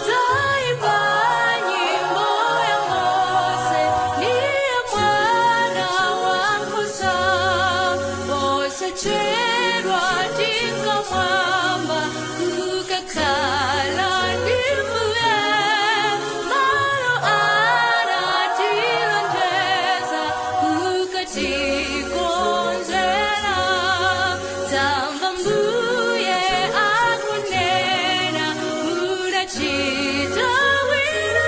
Taimba nyimbo ya Mose, ndiye mwana wa nkhosa, posachedwa tinka mwamba kukakhala ndi Mbuye. Malo anatilonjeza kukatikonzera, tamva Mbuye akunena, mudachita bwino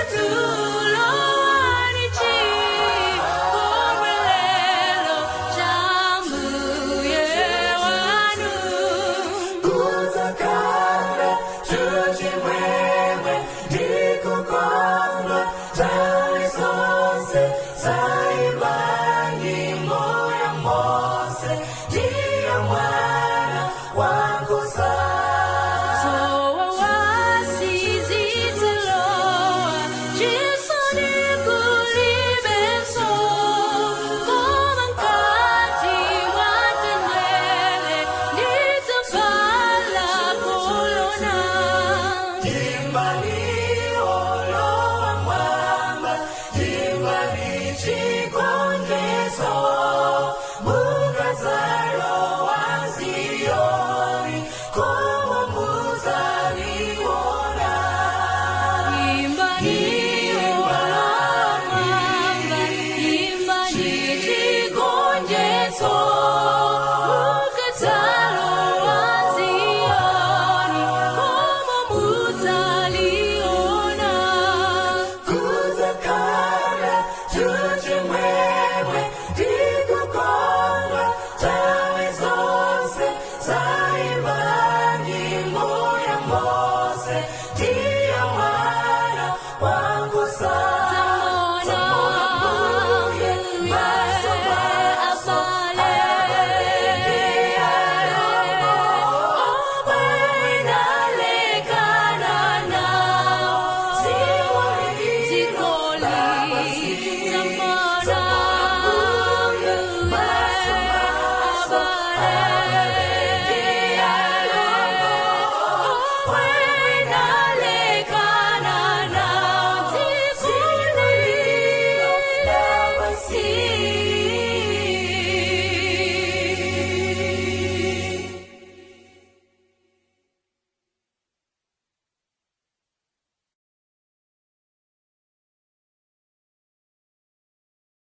lowani chikondwerero cha Mbuye wanu. Kudzakhala chimwemwe ndikukondwa nthawi zonse za